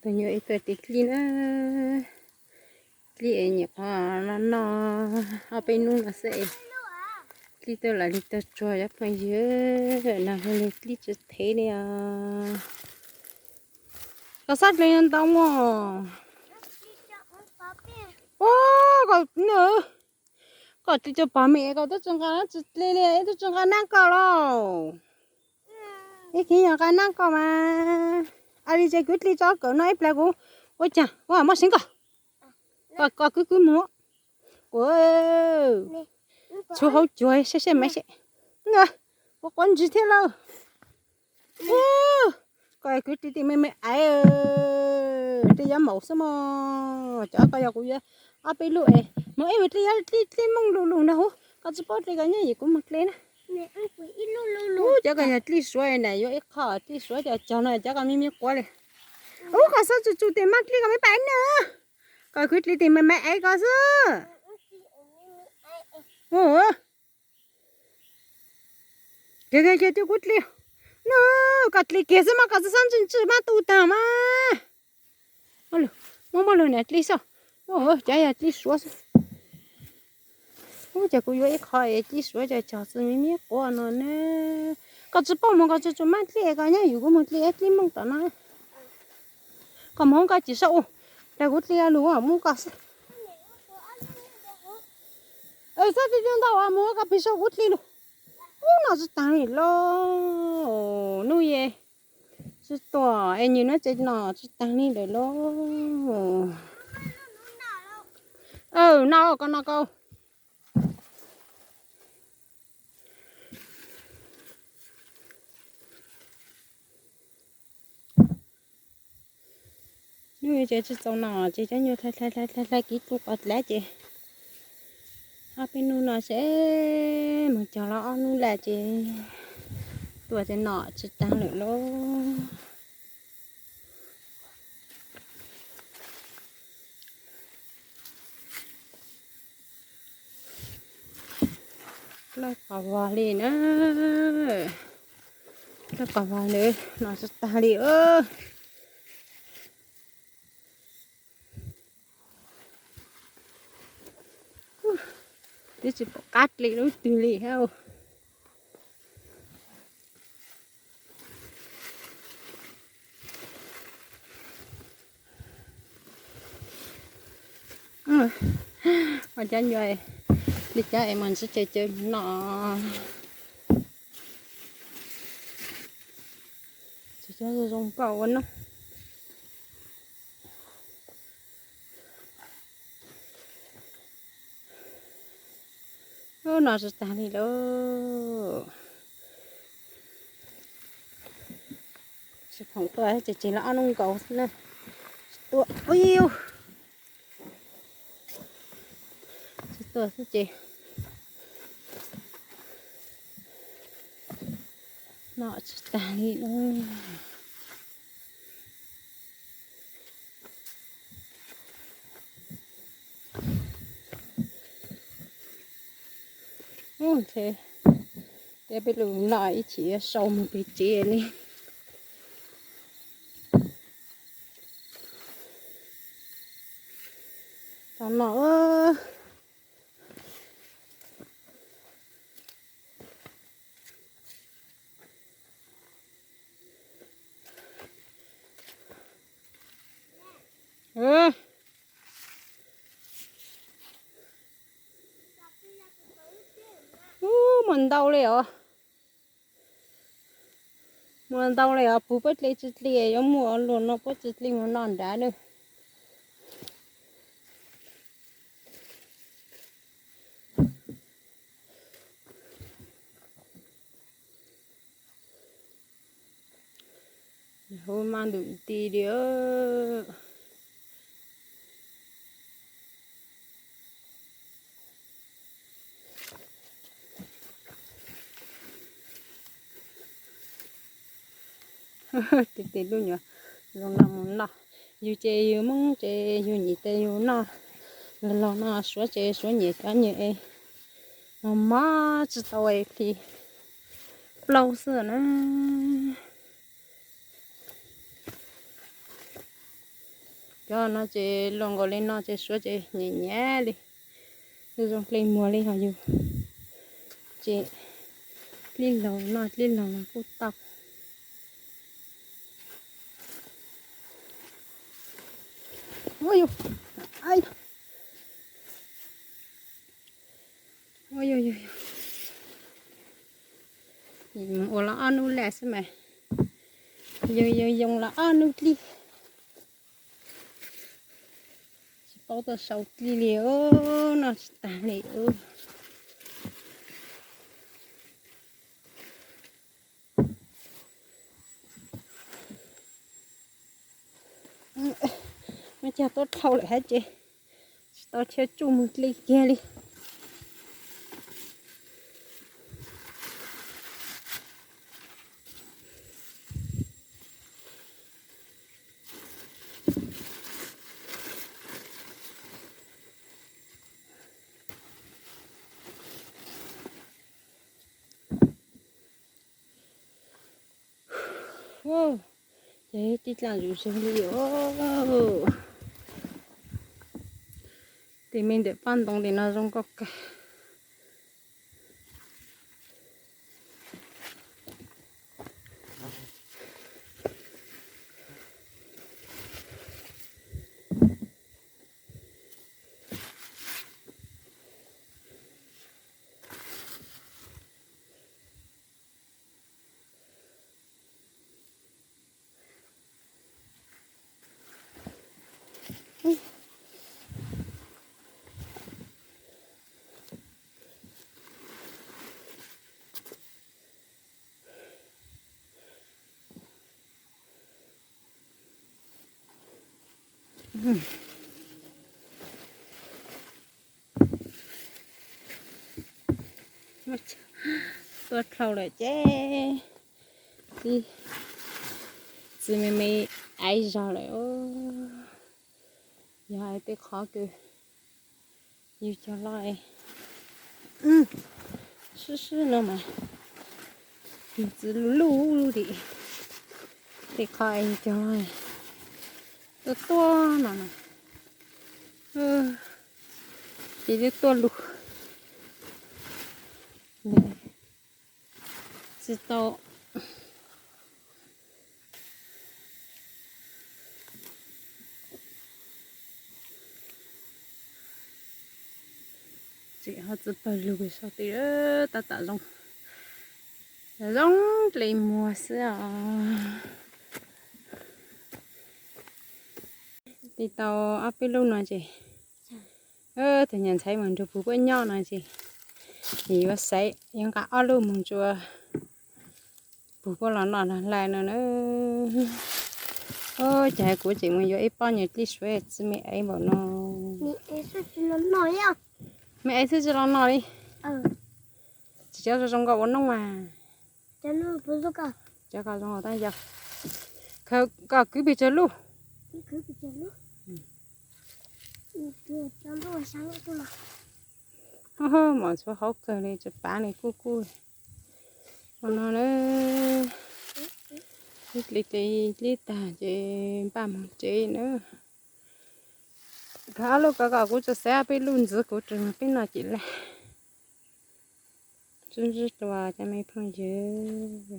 Tuaj nyuam ib tug dib dlij na, dlij es nyuam qhuav no no ob peb hnub no xwb es dlij tuaj los lig tag tsuag cov phooj ywg. No yog dlij tsis thev li os. Koj xob dlej ntau mog. Ua, koj, koj dlij tsuas pom me koj twb tsis nqa, tsis dlej li, twb tsis nqa nab koj lauj. Ib khib nyuag nqa nab koj mas. Ua li ces kuv dlij tso kawm no ib pliag kuv ua cas kuv muab seev koj. Koj, koj kwv kwv mus. Kuv tshuav hauv cuag seb seb mas seb. Kuv quav ntsis thiab lauj. Koj kwv dlij tis me me aiv, dlij yuav maum xwb mog. Cov koj yog kuv yuav ob peb lub es mus ib mus dlij yuav dlij dlij mooj lug lug nrag huv. Koj tsis paub dlij koj nyob yim kuv mus dlej na. Ub, cov koj yog dlij suav na, yuav ib qho dlij suav cov cog no cov koj me me quav li. Ub, koj xob tsuj tsuj tes mab dlij koj me pais na. Koj kwv dlij tis me me aiv koj xwb. Kiag kiag kiag, twb kuv dlij. No, koj dlij kiag xwb mas koj txhob ntshai ntshai mas tu tag mas. Muab muab lug niam dlij xwb. Cov yog dlij suav xwb. Ub, ces kuv yuav ib qho es dlij suav cov cog txi me me quav no na. Koj tsis paub mus koj tsuj tsuj mab dlij koj nyob yim kuv mus dlij dlij mooj tom no. Koj mus koj cim saib ua, dag kuv dlij lug mus koj xwb. Xab ti ntau mus koj pig saib kuv dlij lug. Ub, no tsis tag li lauj. Nub ye, tsis tuaj es nws nub tsev no tsis tag li lawm lauj. No koj no koj. Nub ces tsis txaus no ces cov nyuag hlais hlais hlais kiv tu qos dlav ces ob peb hnub no seb mus cog los ob hnub lawm ces tuaj ces nom tsis tag lawm lauj. Lawb qos vog li na. Lawb qos vog lawm, nom tsis tag li. Twb tsis pom qab dlej lub twg li thiab. Ua cov nyuag li cov es mas ntsib ces cov no. Tsis cov zoo nkauj ua no. Ub, no tsis tag li lauj. Tsis phoom tuaj ces ces los ob hnub nkaus xwb na. Tsis tuaj, ub, tsis tuaj xwb ces nom tsis tag li lauj. Ub, ntshe peb lub no ib chim yuav sau mus pem tsev li. Tau no. Ub, muaj ntau li os. Muaj ntau li os, puag puab dle tsis dle yuav muaj luag no puab tsis dle mus no nrad na. Hu maj ntum nti li. Tes tes lub nyuam zoo no mus noj. Yus ces yus Hmoob ces yus nyiam tes yus noj. Los los no Suav ces Suav nyiam cov nyiam es mos mos tsis tau es plis plaub xwb na. Cov no ces los nkaus li no ces suav ces nyiam nyiam li, zoo dlej muag li ho yus. Ces dlij laug no dlij laug los kuj tau. Ua los ob hnub lawm xwb mas, yoo yoo los ob hnub dlij, tsis paub tuaj sau dlij li, noj tsis tag li. Muab cog tuaj dhau lawm hab ces tsis tau chaw tsuj mus dlij kiag li. Ces tij dlaab zuj zus li os. Tej me ntawm paj ntoo tim no zoo nkauj kawg. Tuaj dhau lawm ces txiv me me aiv zog lawm. Yog hais tej qhov kws yus cog loj sib sib no mas yus txiv luj luj li. Tej qhov yus cog loj tuaj tuaj no na, ces twb tuaj lug tsis tau. Tsis ho txawj pawg lug sau tej tab tom zoo, zoo dlej muag xwb os. Tig tau ob peb lub no ces tus nyuam ntxhais mus nrug puag puab nyob no ces yuav xaiv yuav nqa ob lub mus ntsuas puag puab los noj hlais no na. Ces kuv tseem mus yuav ib pob nyuag dlij suav txiv me aiv npaum no. Me aiv xwb tsis los noj li. Tsis cov zoo zoo nkauj ua noob mas. Cov ko zoo tab yog koj kwv pes tsawg lub. Mos txhua hauv kawg li, tsis pav li, kuj kuj ua no na. Ib dli dlib tag ces npaj mus tsev na. Khav ob lub ko kom kuv tso xav peb lub ntxiv kuv tso peb noj ces laj. Sib ntsib dua cov me phooj ywg.